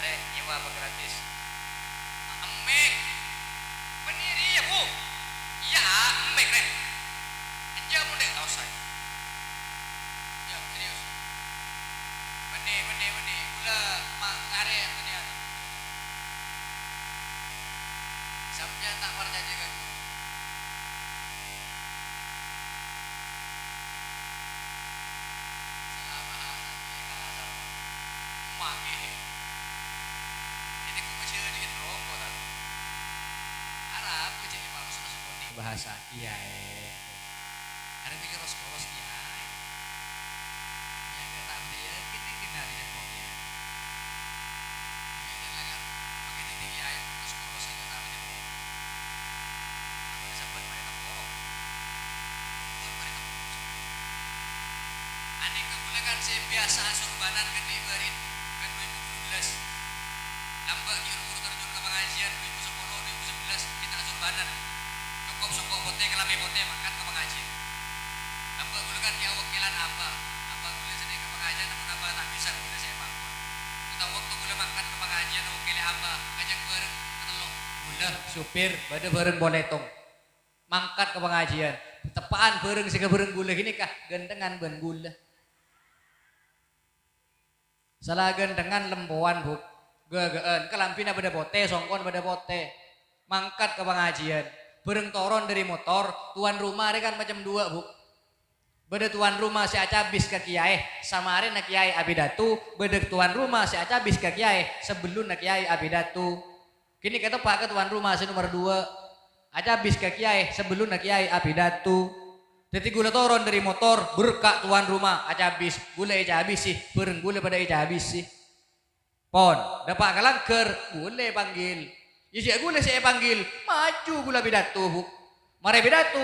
Nyèwa apa gratis? Emmèk. Bânnè rèya, Bu. Iyâ, emmèk, rè. Enjâ' mon dâ' ta' osa. Iyâ, serius. Bânnè, bânnè, bânnè. Ghulâ ma-, arè bânnè anu. Sampèyan ta' parcajâ ka ghulâ. Sè la bahasa kèya ka asal. Maghi. Ini ku masih di rongko, ta? Arapa jâ' èparos-ros konè bahasa kiyaè. Arè mikir ros-koros kiyaè. Iyâ, ta' bâdâ yakin nèng dinna' rèya, Pon, iyâ. Iyâ, jâ' la, Kak. Makè dhâddhi kiyaè, ros-koros iyâ, ta' bâdâ, Pon. Apa sabbhân marè teporo? Pon marè teporo. Anèka ghulâ kan sè biyasa asorbanan kan è bâri' kan dua ribu tujuh belas. Lambâ' ghi' ru-buru terjun ka pangajiân dua ribu sepuluh, dua ribu sebelas, ghi' ta' asorbanan. Cokop songko' potè, kalambhi potè, mangkat ka pangajiân. Lambâ' ghulâ kan ghi' awakkilan Abah. Abah ghulâ sè neng ka pangajiân, namong Abah ta' bisa ghulâ sè èpangkon. Otabâ bâkto ghulâ mangkat ka pangajiân, awakkelè Abah, ngajhâk bhâreng katello'. Ghulâ, supir, bâdâ bhâreng polè tong. Mangkat ka pangajiân. Teppa'an bhâreng sè èkabhâreng ghulâ ghânèka ghânthengan bân ghulâ. Sala ghânthengan lempowan, Bu. Ghâghâ'ân, kalambhina bâdâ potè, songkona bâdâ potè. Mangkat ka pangajiân. Bhâreng toron dâri motor, tuan rumah rè kan macem duwâ', Bu. Bâdâ tuan rumah sè acabis ka kiyaè, samarèna kiyaè apidato, bâdâ tuan rumah sè acabis ka kiyaè, sabellunna kiyaè apidato. Ghânèka teppa' ka tuan rumah sè nomer duwâ'. Acabis ka kiyaè, sabellunna kiyaè apidato. Dhâddhi ghulâ toron dâri motor, berka' tuan rumah, acabis. Ghulâ ècabisi, bhâreng ghulâ padâ ècabisi. Pon, dâpa' ka langghâr, ghulâ èpanggil. Iyâ, jhâ' ghulâ sè èpanggil, maju ghulâ pidato, Bu. Marè pidato,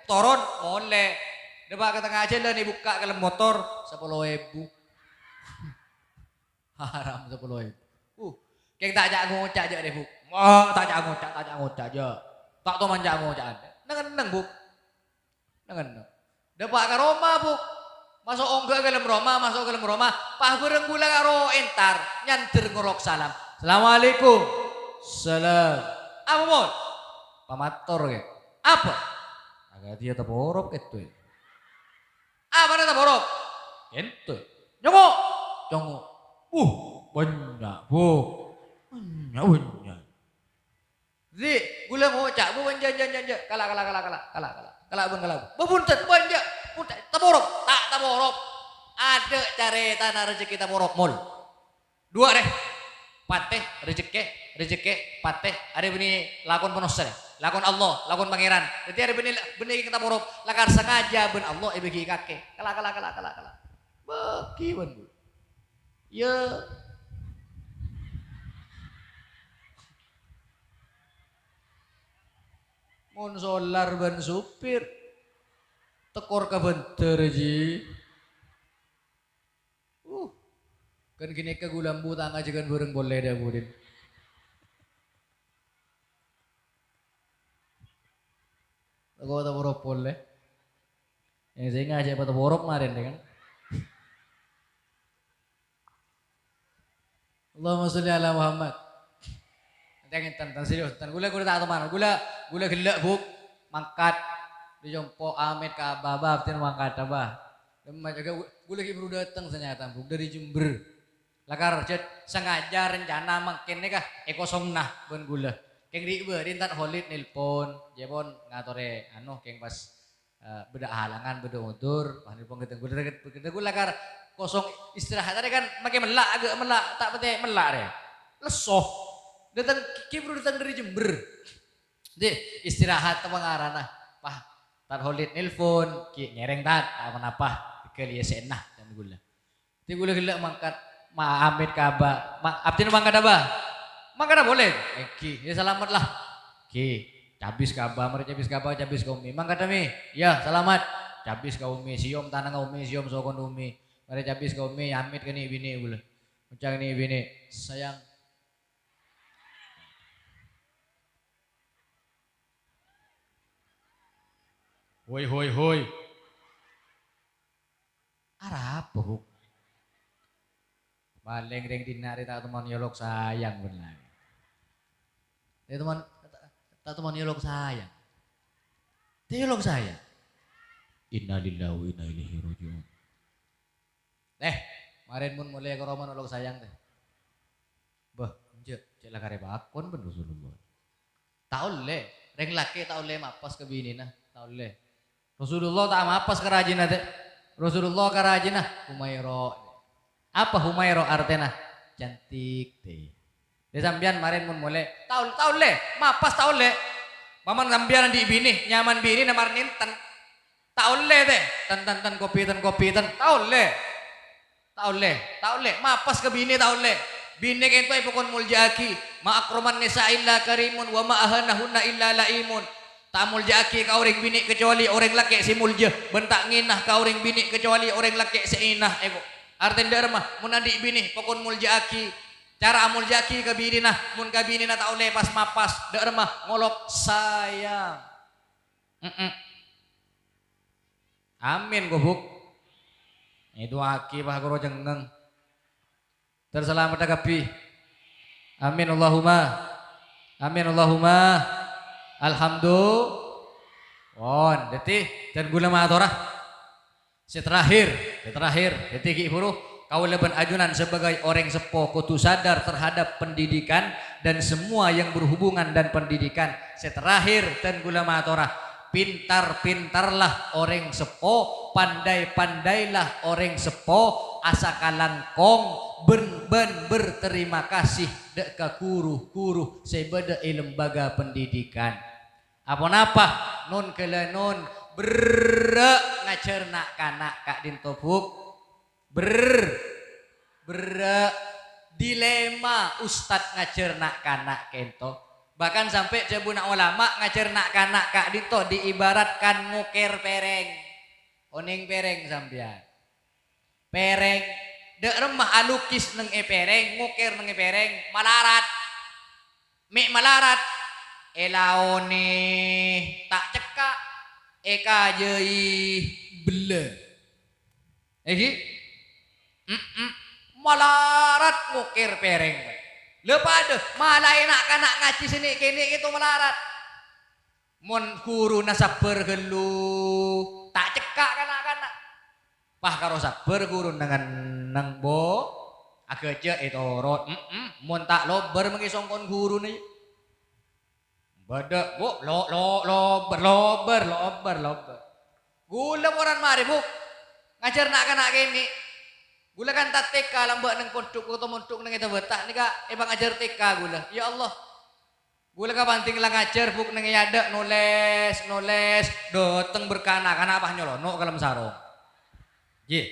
toron, molè. Dâpa' ka tengnga jhâlân, èbukka' kalem motor, sapolo èbu. Haram sapolo èbu. Uh, kèng ta' ca'-ngoca' jhâ' rè, Bu. Ma, ta' ca'-ngoca', ta' ca'-ngoca' jhâ'. Ta' toman ca'-ngoca'. Neng-enneng, Bu. Neng-enneng. Dâpa' ka roma, Bu. Maso' ongghâ ka dâlem roma, maso' ka dâlem roma. Pas bhâreng ghulâ karo entar, nyandher ngorok salam. "Assalamualaikum." "Salam." "Apa, Mon?" "Pamator, Kè." "Apa?" "Akadhi yâ taporop kèto, yâ." "Apana taporop?" "Kèto." "Nyongo'." "Nyongo'." "Uh, bânnya', Bu. Bânnya', bânnya'." Dhâddhi, ghulâ ngoca', "Bu, bânnya', jhâ', jhâ', jhâ'. Kala', kala', kala', kala', kala'." "Kala', bân, kala', Bu." "Bu, bhunten, bânnya', bhunten, taporop." "Ta' taporop. Adâ' carètana rejhekkè taporop, Mol. Duwâ' rè. Patè, rejhekkè, rejhekkè, patè. Arè bânnè lakon manossa, rè. Lakon Allah, lakon Pangèran. Dhâddhi arè bânnè, bânnè kèng taporop. Lakar sangajâ bân Allah èbâghi kakè." Kala', kala', kala', kala', kala'. Bâghi bân, Bu. Yâ. Mon solar bân supir, tekor ka bhândhâr, jhi. Uh, kan ghânèka ghulâ embu ta' ngajhâghân bhâreng polè dâ' budin. Tako' taporop polè. Yang sè ngajhâk taporop marèn, kan? Allahumma sholli ala Muhammad. Enten, enten, enten, serius, enten. Ghulâ, ghulâ ta' toman. Ghulâ, ghulâ ghellâ', Bu. Mangkat. Dâri compo' amèt ka Abah, Abah, abdhina mangkat, Abah. Ghulâ ghi' buru dâteng sanyata, Bu, dâri Jember. Lakar jhât sangajâ rencana mangkèn nèka èkosongana bân ghulâ. Kèng ri'-bâri' Tad Kholid nelpon, jhâ' pon ngatorè, anu, kèng pas eh, bâdâ halangan, bâdâ udzur, wah, nelpon ka ghulâ, ka ghulâ, ghulâ lakar kosong istirahat. Arè kan makè mella', aghâ' mella', ta' patè mella' rè. Lesso. Dâteng, ghi' buru dâteng dâri Jember. Dhi, istirahat apa ngarana? Wah, Tad Kholid nelpon, ghi' ngèrèng, Tad, ta' ponapa, ghâliyâ sèna, can ghulâ. Dhi ghulâ ghellâ' mangkat, ma-, amèt ka Abah. Ma-, abdhina mangkat, Abah. Mangkat polè. Èngghi, yâ salamet, la. Èngghi. Cabis ka Abah, marè cabis ka Abah, cabis ka Ummi. Mangkat, Mi. Yâ, salamet. Cabis ka Ummi, sèyom tanangnga Ummi, sèyom sokona Ummi. Marè cabis ka Ummi, amèt ka nè'-binè' ghulâ. Ngoca' ka nè'-binè', "Sayang." Hoi, hoi, hoi. Arapa, Bu? Palèng rèng dinna' rè ta' toman èolok sayang bân la. Ta' toman, ta', ta' toman èolok sayang. Ta' èolok sayang. Innalillahi wa inna ilaihi raji'un. Eh, marèn mon molè ka roma olok sayang, tè. Bâh, enjâ', cè' la karè pakon bân Rasulullah. Ta' ollè, rèng lakè' ta' ollè mapas ka binèna, ta' ollè. Rasulullah ta' mapas ka rajina, tè. Rasulullah ka rajina, "Humaira." Apa Humaira artèna? Cantik, tè. Dâ' sampèyan marèn mon molè, ta' ol-, ta' ollè, mapas ta' ollè. Paman sampèyan andi' binè, nyaman binèna marèn enten. Ta' ollè, tè. Ten, ten, ten, kopi, ten, kopi, ten. Ta' ollè. Ta' ollè, ta' ollè. Mapas ka binè ta' ollè. Binè kento èpakon molja'aghi. "Ma akraman nisa illa karimun, wa ma ahanahunna illa la'imun." Ta' molja'aghi ka orèng binè' kacobâli orèng lakè' sè molja, bân ta' ngèna ka orèng binè' kacobâli orèng lakè' sè èna, èko. Artèna dâ' remma, mon andi' binè, pakon molja'aghi. Cara amolja'aghi ka binèna, mon ka binèna ta' ollè pas-mapas, dâ' remma ngolok sayang. Mm-mm. Amin, gobuk. Èdu'aaghi, pas koro cengngeng. Ter salameddhâ kabbhi. Amin, Allahumma. Amin, Allahumma. Alhamdulillah. Pon, dhâddhi, dân kaulâ matora. Sè terakhir, sè terakhir, dhâddhi ghi' bhuru, kaulâ bân ajunan sebagai orèng seppo kodhu sadar terhadap pendidikan dan semua yang berhubungan dan pendidikan. Sè terakhir, dân kaulâ matora, pintar-pintarlah orèng seppo, pandai-pandailah orèng seppo, asakalangkong bân, bân berterima kasih dâ' ka ru-ghuru sè bâdâ è lembaga pendidikan. Aponapa? Non-ghâlânon berrâ' ngajhâr na'-kana' ka'dinto, Bu'. Ber-, berrâ'. Dilema ustad ngajhâr na'-kana' kento. Bahkan sampè' dhâbuna olama ngajhâr na'-kana' ka'dinto diibaratkan ngokèr pèrèng. Onèng pèrèng sampèyan. Pèrèng. Dâ' remma alukis neng è pèrèng, ngokèr neng è pèrèng, malarat. Mè' malarat, èlaonè ta' cekka', èkajâi bellâ. Èngghi? Mm-mm. Malarat ngokèr pèrèng. La padâ, malaè na'-kana' ngajhi sè nè'-kènè' kento malarat. Mon ghuruna sabbhâr ghâllu, ta' cekka' ka na'-kana'. Pas karo sabbhâr ghuruna ngenneng, Bo'. Aghâjâ' ètorot. Mm-mm. Mon ta' lobâr mangkè songko'en ghuruna, yâ. Bâdâ, Bu', lo-, lo-, lobâr, lobâr, lobâr, lobâr. Ghulâ moran marè, Bu'. Ngajhâr na'-kana' kènè'. Ghulâ kan ta-, T K lambâ' neng pondhuk, kotto mondhuk neng è Tabata nèka èpangajhâr T K ghulâ. Ya Allah. Ghulâ kabhânding la ngajhâr, Bu', neng è adâ' nolès, nolès, dâteng berkah na'-kana' pas nyolono' ka dâlem sarong. Jhi.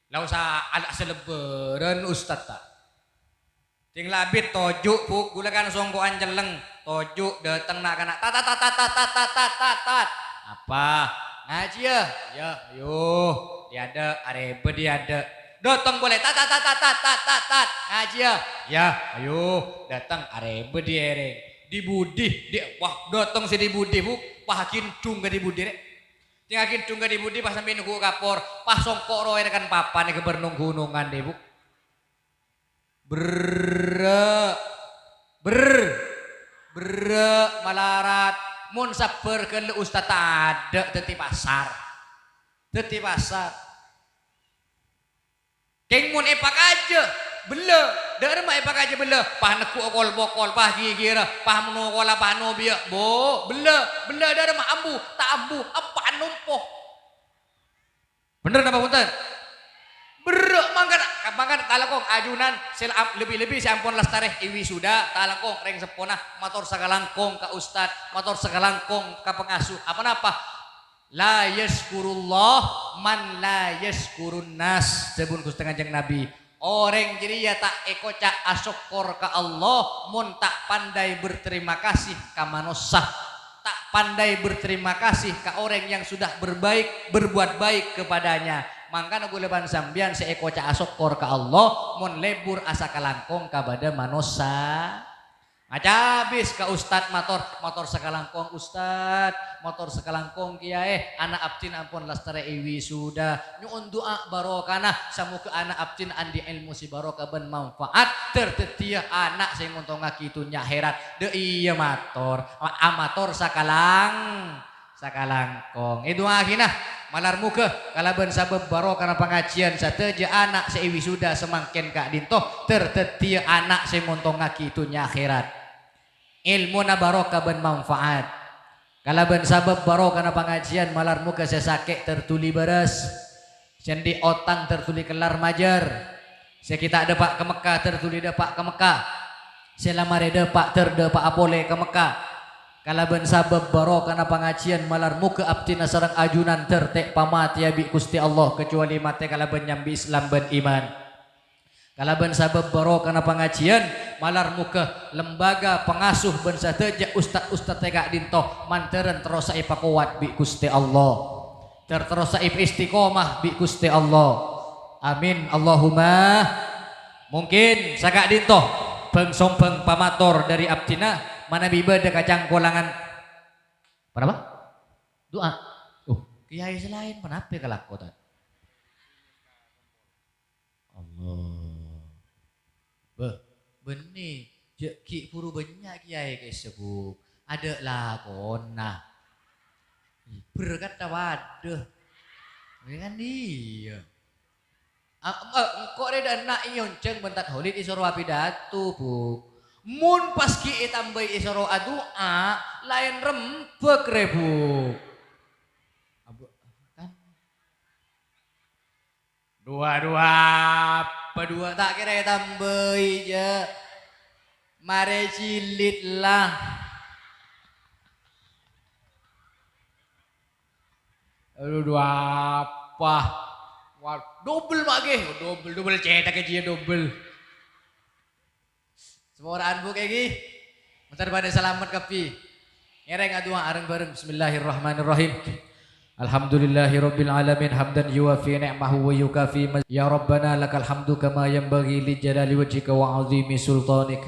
La osa ala-, asalebbârân ustad, ta'? Ding la abit toju', Bu', ghulâ kan songko'an celleng. Toju', dâteng na'-kana'. Tat, tat, tat. Apa? Ngajhiyâ? Iyâ, ayo. È adâ', arèbât è adâ'. Dâteng polè. Tat, tat, tat. Ngajhiyâ? Iyâ, ayo. Dâteng, arèbât è èrèng. Di-budi, di-, wah, dâteng sè di-budi, Bu'. Wah, aghindhung ka di-budi, rè. Ding aghindhung ka di-budi, pas sampè' nunggu kapor. Pas songko' rowa èrekan papan è ghâbâr nong-ghunongan, dè, Bu'. Berrâ'. Ber-, berrâ' malarat. Mon sabbhâr ghâllu ustad ta' adâ' dhâddhi pasar. Dhâddhi pasar. Kèng mon èpakajâ bellâ, dâ' remma èpakajâ bellâ, pas neggu' okol-pokol, pas ghighirâ, pas nokola, pas nobiyâ, Bu', bellâ, bellâ dâ' remma ambu, ta' ambu, empa' nompo. Bhender napa bhunten? Berrâ' mangkana, mangkana talangkong ajunan sè la-, lebbi-lebbi sè ampon lastarè è wisuda, talangkong rèng seppona mator sakalangkong ka ustad, mator sakalangkong ka pangasuh. Aponapa? "La yazkurullah man la yazkurun nas," dhâbuna Ghustè Kanjeng Nabi. Orèng jârèya ta' èkoca' asokkor ka Allah mon ta' pandai berterima kasih ka manossa, ta' pandai berterima kasih ka orèng yang sudah berbaik, berbuat baik kepadanya. Mangkana ghulâ bân sampèyan sè èkoca' asokkor ka Allah mon lebur asakalangkong ka bâdâ manossa. Acabis ka ustad mator, "Mator sakalangkong ustad, mator sakalangkong kiyaè, ana' abdhina ampon lastarè èwisuda. Nyo'on du'a barokana, samoga ana' abdhina andi' èlmo sè barokah bân manfaat, ter dhâddhiyâ ana' sè ngontongngaghi dhunnya akhèrat." Dâ' iyâ mator, a-, amator sakalang-, sakalangkong. Èdu'aaghina, malar moghâ kalabân sabâb barokana pangajiyân sadhâjâ ana' sè èwisuda samangkèn ka'dinto ter dhâddhiyâ ana' sè ngontongngaghi dhunnya akhèrat. Èlmona barokah bân manfaat. Kalabân sabâb barokana pangajiyân malar moghâ sè sakè' ter dhuli bârâs. Sè andi' otang ter dhuli kellar majâr. Sè ghi' ta' dâpa' ka Mekka ter dhuli dâpa' ka Mekka. Sè la marè dâpa' ter dâpa'a polè ka Mekka. Kalabân sabâb barokana pangajiyân malar moghâ abdhina sareng ajunan ter ta' pamatèya bi' Ghustè Allah kacobâli matè kalabân nyambi Islam bân iman. Kalabân sabâb barokana pangajiyân malar moghâ lembaga pangasuh bân sadhâjâ ustad-ustad è ka'dinto mandhârân terrosa èpakowat bi' Ghustè Allah. Ter-, terrosa èpaistiqomah bi' Ghustè Allah. Amin. Allahumma. Mungkin saka'dinto bhâng-sombhâng pamator dâri abdhina manabi bâdâ kacangkolangan. Ponapa? Du'a. Oh, kiyaè sè laèn ponapa kalako ta'? Allah. Bâh, bânnè, jhâ' ghi' buru bânnya' kiyaè ka'issa, Bu'. Adâ' lakona. Berkat ta' padâ. Iyâ kan iyâ. A-, e-, engko' rè dâ' enna' èyonjhâng bân Tad Kholid èsoro apidato, Bu'. Mon pas ghi' ètambâi èsoro adu'a, laèn rembhâk rè, Bu'. Abu-, kan? Dua, dua, apa dua? Ta' kèra ètambâi, jhâ'. Marè jilid la. Aduh, dua apa? Wah, dobel, Mak, ghi. Oh, dobel, dobel, cèthagghâ jiyâ dobel. Saporaan, Bu', ghi. Moghâ padâ salamet kabbhi. Ngèrèng adu'a reng-bhâreng. Bismillahirrahmanirrahim. Alhamdulillahirabbil alamin, hamdan yuwafi ni'mahu wa yukafi maz-, ya Rabbana lakal hamdu kama yanbaghi li jalali wajhika wa azimi sultanik.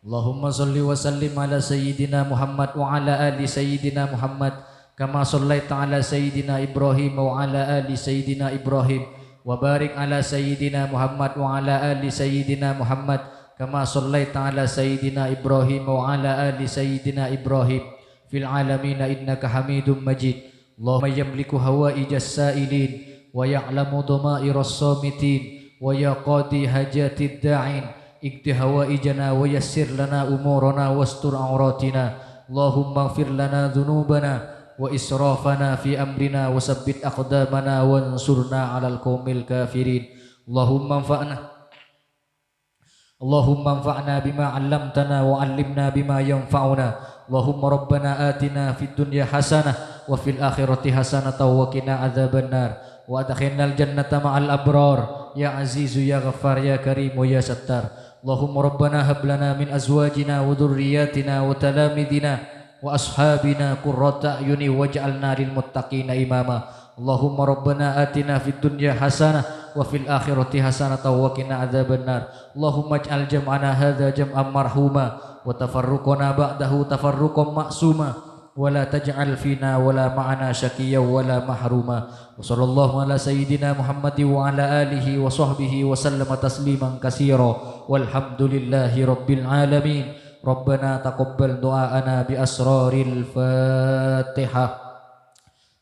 Allahumma shalli wa sallim ala sayyidina Muhammad wa ala ali sayyidina Muhammad. Kama shallaita ala sayyidina Ibrahim wa ala ali sayyidina Ibrahim, wa barik ala sayyidina Muhammad wa ala ali sayyidina Muhammad, kama shallaita ala sayyidina Ibrahim wa ala ali sayyidina Ibrahim, fil alamina innaka Hamidum Majid. Allahumma yamliku hawaijas sa'ilin, wa ya'lamu dhamairas shamitin, wa ya qadhi hajatid da'in, iqdi hawaijana wa yassir lana umurana wastur auratina. Allahumma ighfir lana dzunubana wa israfana fi amrina wa tsabbit aqdamana wansurna 'alal qaumil kafirin. Allahumma anfa'na, Allahumma anfa'na bima 'allamtana wa 'allimna bima yanfa'una. Allahumma rabbana atina fid dunya hasanah wa fil akhirati hasanatan wa qina adzabannar. Wa adkhilnal jannata ma'al abrar. Ya Azizu, ya Ghaffar, ya Karimu, ya Sattar. Allahumma rabbana hab lana min azwajina wa dzurriyyatina wa talamidina wa ashabina qurrata a'yuni waj'alna lil muttaqina imama. Allahumma rabbana atina fid dunya hasanah wa fil akhirati hasanatan wa qina adzabannar. Allahumma ij'al jam'ana hadza jam'an marhuma wa tafarruqana ba'dahu tafarruqan ma'suma. Wa la taj'al fina wa la ma'ana syaqiyyan wa la mahruma. Wa sallallahu ala sayyidina Muhammadin wa ala alihi wa sahbihi wa sallama tasliman katsira. Walhamdulillahi rabbil alamin. Rabbana taqabbal du'aana bi asraril Fatihah.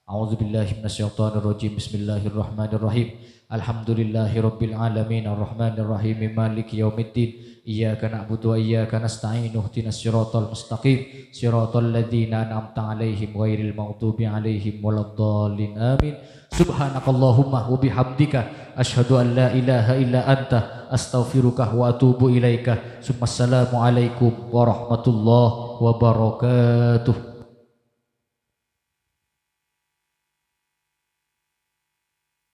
A'udzubillahi minasyaitonirrajim. Bismillahirrahmanirrahim. Alhamdulillahirabbil alamin, arrahmanirrahim, maliki yaumiddin. Iyyaka na'budu wa iyyaka nasta'in. Ihdinas siratal mustaqim. Siratal ladzina an'amta 'alaihim ghairil maghdubi 'alaihim waladdallin. Amin. Subhanakallahumma wa bihamdika, asyhadu an la ilaha illa anta, astaghfiruka wa atubu ilaika. Summassalamu alaikum warahmatullahi wabarakatuh.